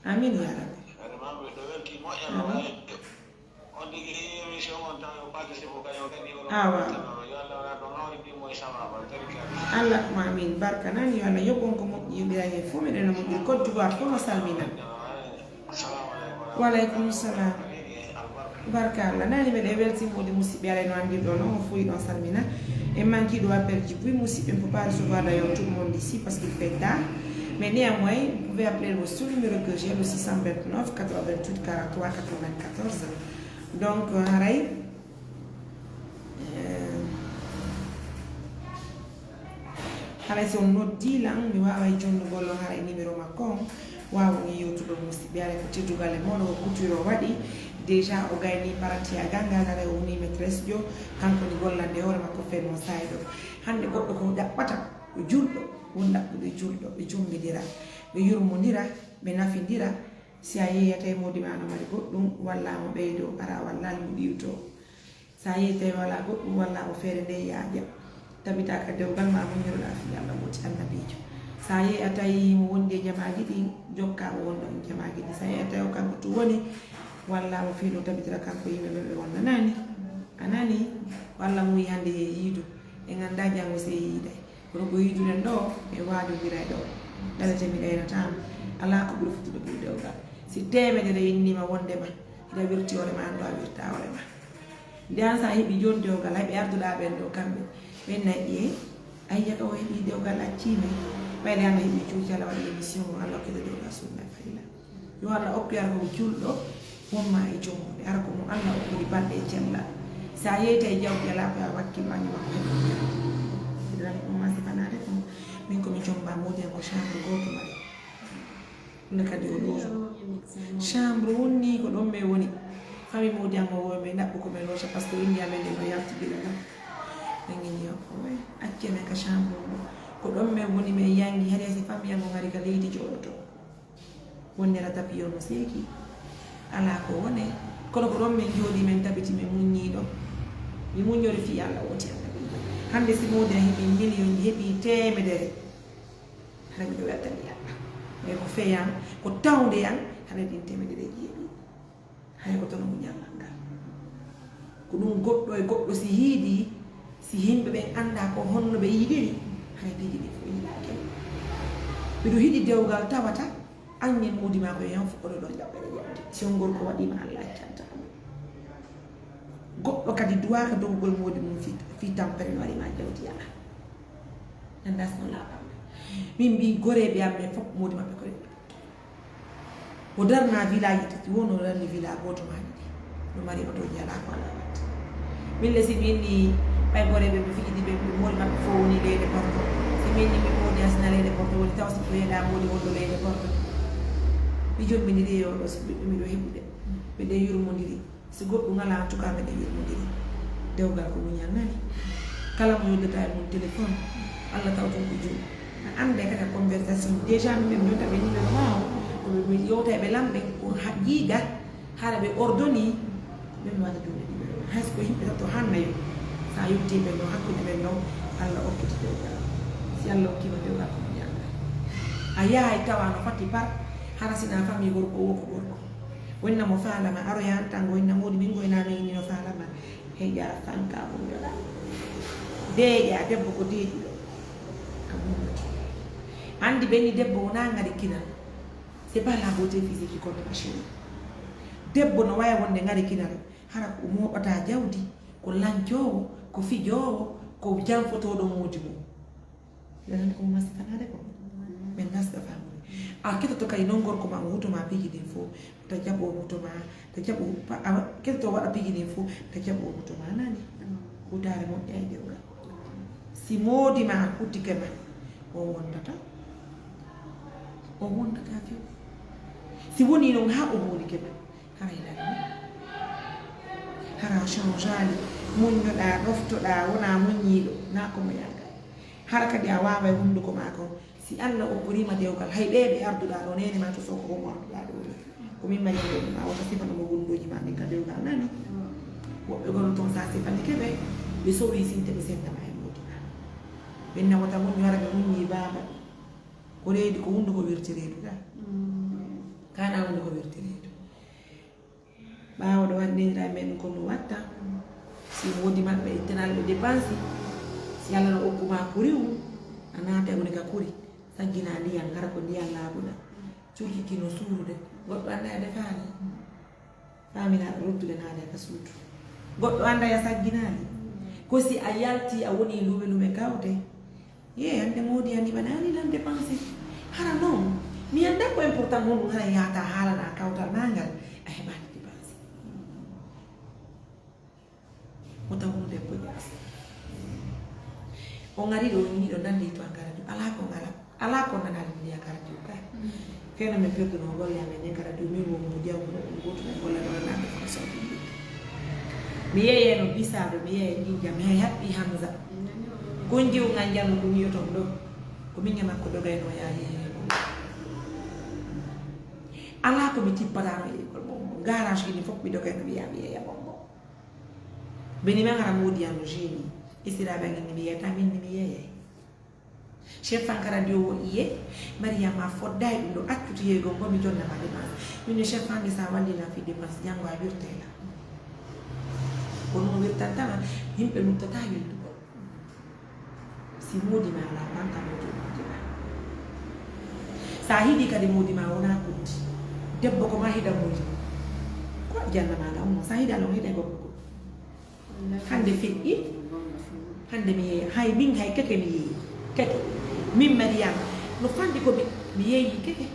Amin ya rabbi. Kadi mamɓe ɗo welti moƴƴa no wawi. Awa. Allah ko amin barka nani yo Allah yoɓon ko moƴƴi yoɓirani en fof meɗen no moƴƴiri Côte d'Ivoire fof no salmina. Waleykum salam. Barka Allah nani meɗen welti modi musidɓe alay no andirɗo noon o foyi ɗon salmina. En manki ɗo appel ji buy musidɓe on peut pas recevoir d'ailleurs tout le monde ici parce qu'il fait tard. Mais néanmoins vous pouvez appeler au seul numéro que j'ai le six cent vingt-neuf quatre-vingt-huit quarante-trois quatre-vingt-quatorze. Donc haray haray si on noddi lan mi waway jonnugol on haray numéro makko on. Wawa ni yewtuɗo musidɓe haray ko teddugal e moɗo o couture o waɗi. Déjà o gayni parantiyagal ngal haray o woni maîtresse jo. Kanko ni gollande hoore makko feno sayɗo. Hande goɗɗo ko ɗaɓɓata ko julɗo won ɗaɓɓude julɗo ɓe jombidira ɓe yurmodira ɓe nafidira. Si a yeeyata e modi ma no mari goɗɗum walla mo ɓeydo ara walla mo ɗiwto. Sa yehi tawi wala goɗɗum walla mo feere nde yaaƴa tabita ka dewgal ma muññoroɗa fi Allah woti annabijo. Sa yehi a tawi mo wondi e jamaaji ɗin jokka mo wonɗo e jamaaji ɗin sa yehi a tawi o kanko tun woni walla mo fino tabitira kanko yimɓe ɓe ɓe wonnanani. A nani? Walla mo wi hande he yiidu en anda jango se yiiday. Kono ko yiiduɗen ɗo e waajodiray ɗo. Ɓelete mi ɗaynatama. Ala ko ɓuri fottude ɓuri dewgal. Si temedere innima wondema hiɗa wirti hoore ma andu a wirta hoore ma. Nde an sa heɓi joni dewgal hay ɓe arduɗa ɓen ɗo kamɓe ɓen nayi e ayya ka o heɓi dewgal accime. Ɓayde an a heɓi cuucala waɗi émission o Allah okkede dewgal sunna fayla. Yo Allah okku ara ko julɗo wonma e jomude ara ko mo Allah okkudi balɗe e cellal. Sa yeyta e jawdi ala ko ya wakkil ma ñuma ko heɓi. Ɗum ma sifanade ɗum min komi jomba modi an ko chambre goto mbaɗa. Nde kadi o ɗo chambre wonni ko ɗon min woni. Fami modi an o wo min ɗaɓɓu ko min loca par ce que indi amen nde no yaltidira ɗum. Min gini o oy acce men ka chambre o ɗo ko ɗon min woni min yangi hari si fami an o ngari ka leydi joɗoto. Wonnira tapiyo no seeki. Ala ko wone kono ko ɗon min jooɗi min tabiti min muññiɗo. Mi muññori fii Allah woti Allah. Hande si modi an heɓi million ji heɓi temedere. Hara miɗo weltani Allah. Mais ko feyan ko tawde yan hara ɗin temedere ji heɓi. Hay ko tono muñal ngal. Ko ɗum goɗɗo e goɗɗo si yiidi si Si yimɓe ɓen anndaa ko honno ɓe yiɗiri, haray piiji ɗin fof yiɗaaki. Miɗo yiɗi dewgal tawata, annen moodi maa ko e yan fof oɗo ɗon jaɓɓere jaɓde. Si on gorko waɗii ma, Allah accanta mo. Goɗɗo kadi duwaaka dogugol moodi mum fii, fii tampere no waɗi ma jawdi alaa. Anndaa si no laaɓaa. Min mbii goreeɓe am ɓen fof moodi maɓɓe ko ɓe O darna village tati, wonno darni villa gooto maa ɗiɗi. No mari oto jala ko ala wat. Min le si min ni ɓay gore ɓe ɓe fiji ɗi ɓe ɓe moori maɓɓe fof woni leyɗe porto. Si min ni mi moodi asina leyɗe porto woni taw si ko yeɗa moodi wonɗo leyɗe porto. Mi jombini ɗi yo ɗo si ɓiɓɓe miɗo heɓude. Ɓe ɗe yurmondiri. Si goɗɗum alaa, en tout cas, meɗen yurmondiri. Dewgal ko muñal nani. Kala mo yoddata e mum téléphone, Allah tawtum ko juum. A annday kadi a conversation. Déjà, min ɓe mi yonta ɓe numéro maa o, ko ɓe ɓe yewta e ɓe lamɓe, ko ha-, jiiga, hara ɓe ordonné, min mi wata juuɗe ɗiɗo. Hay so ko yimɓe tato han nayo, sa yewti ɓe ɗo, hakkunde ɓen ɗo, Allah okkiti dewgal. Si Allah okkiima dewgal, ko muñal nani. A yahay tawa no fatti par, hara sina famille gorko o ko gorko. Wonna mo faalama, aroya an tan goynna moodi min goyna min ni no faalama. Heƴa fanka mum yola. Deeƴa debbo ko deeƴuɗo. A mum. Andi ɓenni debbo wona ngari kinal. C'est pas la beauté physique qui compte, ma chérie. Debbo no waya wonde ngari kinal. Hara ko mooɓata jawdi, ko lancoowo, ko fijoowo, ko janfotooɗo moodi mum. Nana ko mo masitanade ko. Men nasɗa famille. A ketoto kay non gorko ma o wuto ma piiji ɗin fof. Ta jaɓo wuto ma, ta jaɓo pa-, a ketoto waɗa piiji ɗin fof, ta jaɓo wuto ma nani. Hutaare moƴƴa e dewgal. Si moodi ma huttike ma, o wondata. O wondata few. Si woni non ha o hoolike ma, hara e darni. Hara changeali, muññoɗa, ɗoftoɗa, wona muññiiɗo, na ko mo yaga. Hara kadi a waaway hunnduko maa kon. Si Allah okkoriima dewgal, hay ɓee ɓe arduɗaa ɗoo, neene maa to soko ko mo arduɗaa ɗoo ɗoo. Ko min mari neene maa, wota sifano mo gunndooji maa ɗin ka dewgal nani. Woɓɓe gono ton sa sifani keɓe, ɓe sowi sinte ɓe senda ma e moodi maa. Ɓen na wota muñño hara ɓe muññi baaba. Ko reedi ko hunnduko wirti reedu ka. Kana hunnduko wirti reedu. Ɓaawo ɗo waɗi nehira men ko no watta. Si woodi maɓɓe ittanal ɓe dépense, si Allah no okku ma kuri mum, a naata e woni ka kuri, saggina ndiyan, hara ko ndiyan laaɓuɗa. Cuuki ki no suurude, goɗɗo annda e defaani. Faamina ruttude naade ka suudu. Goɗɗo annda ya sagginaali. Ko si a yalti a woni lume lume kawte. Ye, hannde moodi a liɓanaani lan dépense. Hara non, mi annda ko important honɗum hara yaata haalana kawtal maa ngal, a heɓaani dépense. Wota wonu debbo jaasi. O ngari ɗo, miɗo nanndi to a ngara ɗum. Alaa ko ngara, alaa ko nanaali mi a ngara ɗum kay. Feno min perduno golle amen ne ngara ɗum, min won mo jawmo ɗum goto men golle ɗo nande ko so ɗum. Mi yeeyeno bisaaɗo, mi yeeye jinjam, mi hay haɓɓi Hamza. Ko njiw ngan jano ko wiyoton ɗo. Ko min e makko dogayno yaa yeeye mo. Alaa ko mi tippataano e école mo. Garage ɗin fof mi dogayno mi yaa mi yeeya mo. Beni man hara moodi yano jeni. Istiraaɓe ngi ni mi yeeyata min ni mi yeeyay. Chef Ankara ndi o iye, Mariama fodda e ɗum ɗo, accutu yeeygol ngol, mi jonna ma dépense. Min no chef Ankara sa wallina fi dépense, janngo a wirtela. Ko non wirtantama, yimɓe luttata yiltugol. Si moodi ma ala, wanta moodi moodi ma. Sa hiɗi kadi moodi ma wona kuddi. Debbo ko ma hiɗa moodi. Ko janna ma ala ummo, sa hiɗa non hiɗa gorko. Hannde feƴƴi, hannde mi yeeya, hay min hay keke mi yeeyi, keke. Min Mariama, no fanɗi ko mi, mi yeeyi keke.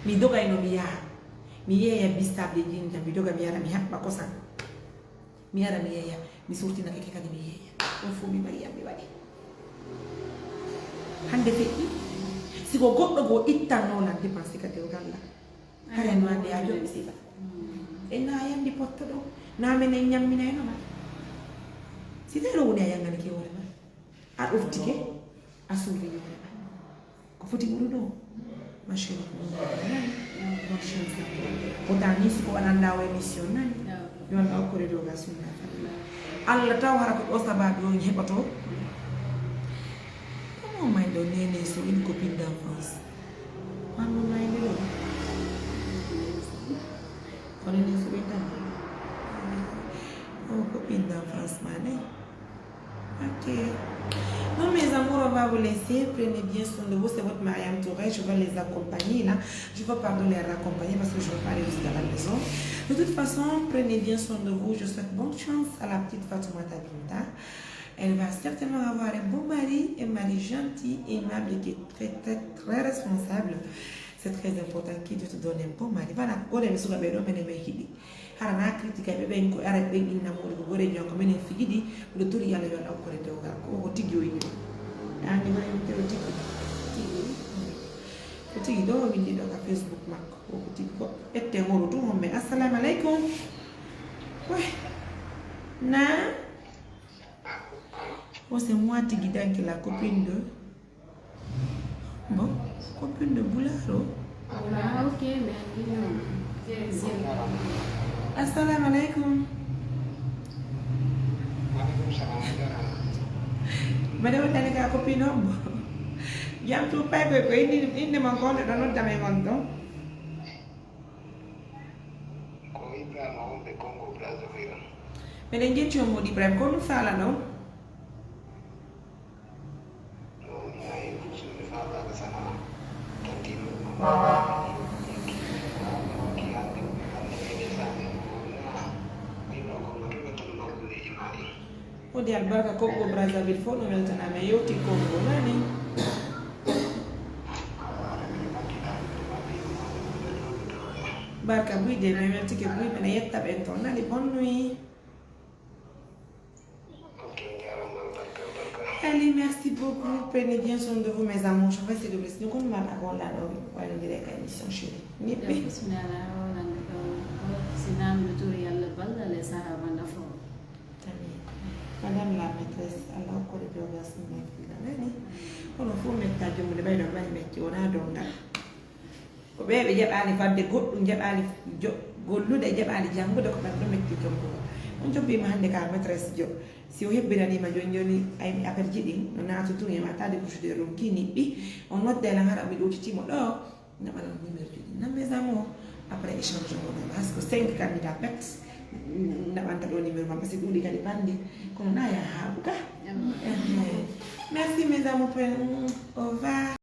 Mi dogayno mi yaha, mi yeeya bistable jinja, mi doga mi yara, mi haɓɓa kosam. Mi yara mi yeeya, mi sortina keke kadi mi yeeya. Ɗum fof mi Mariama mi waɗi. Hannde feƴƴi, si ko goɗɗo goo ittanno lan dépense ka dewgal lan. Hare no andi a jomi sifa. En na yandi potto ɗo. Na men en ñamminayno ma. Si tawi ɗo woni a yangani ke hoore ma. A ɗoftike. A suufi hoore ma. Ko foti ɓuru ɗo. Machin. Machin sa. Ko ta ni si ko waɗanda o émission nani. Yo Allah okkore doga sunna. Allah taw hara ko ɗo sababu on heɓoto. Comment may ɗo nene so une copine d'enfance. Mamu may ɗo. Kono ni so ɓe tan. O copine d'enfance ma ne. Prenez bien soin de vous, c'est votre Mariam Touré, je vais les accompagner là. Je vais, pardon, les raccompagner parce que je vais pas aller jusqu'à la maison. De toute façon, prenez bien soin de vous, je souhaite bonne chance à la petite Fatoumata Binta. Elle va certainement avoir un bon mari, un mari gentil, aimable, qui est très, très, très responsable. C'est très important que Dieu te donne un bon mari. Voilà, ko ɗen suka ɓe ɗo menen ɓe hiɗi. Hara na critique ɓe ɓen ko ara ɓen inna muɗum ko gore jonko menen figidi. Miɗo tori Yalla yo Allah okkore dewgal ko ko tigi o yiɗi. Ani wala mi tewo tigi. Tigi. Ko tigi ɗo o windi ɗo ka Facebook makko. Ko ko tigi ko ette ngoro tun homɓe. Assalamu alaikum. Wai. Na. O c'est moi tigi danke la copine de. Bon, copine de Boularo. Ah, ok, mais dis-nous. Assalamu alaikum. Mbaɗa waɗani ka copine on bo. Jam tu pay koy ko indi inde mon ko ɗo nodda men on ɗo. Ko Ibrahima wonɓe Congo Brazzaville. Miɗen jetti on Modi Ibrahima ko ɗum sala ɗo. Wodi albarka Congo Brazzaville fof no weltanaama e yewti Congo nani. Barka buyde mi weltike buy mene yetta ɓen toon nani bonnuyi. Allez, merci beaucoup. Prenez bien soin de vous, mes amours. Je vais essayer de vous laisser. Nous, comme on a la, on va nous dire la émission chérie. Bismillah. Sinam de tour yalla balla les sahaba nafo. Amin. Madame la maîtresse, Allah ko de doga sinna filana ni. Kono fof metta jommude ɓayɗo ɓay metti wona dongal. Ko ɓe ɓe jaɓaani fadde goɗɗum, jaɓaani gollude, jaɓaani janngude, ko ɓen ɗo metti janngude. On jobbiima hannde ka maîtresse jo. Si o hebbinaniima jooni jooni ay mi appel ji ɗin no naatu tun e ma taade bouche de ronki niɓɓi. On nodde lan hara mi ɗowtitiimo ɗo. Naɓanan numéro ji ɗin nan mes amours. Après échange on ɗon parce que cinq candidats pet naɓanta ɗo numéro ma parce que ɗuuɗi kadi bande kono na ya haaɓu ka. Merci mes amours. Au revoir.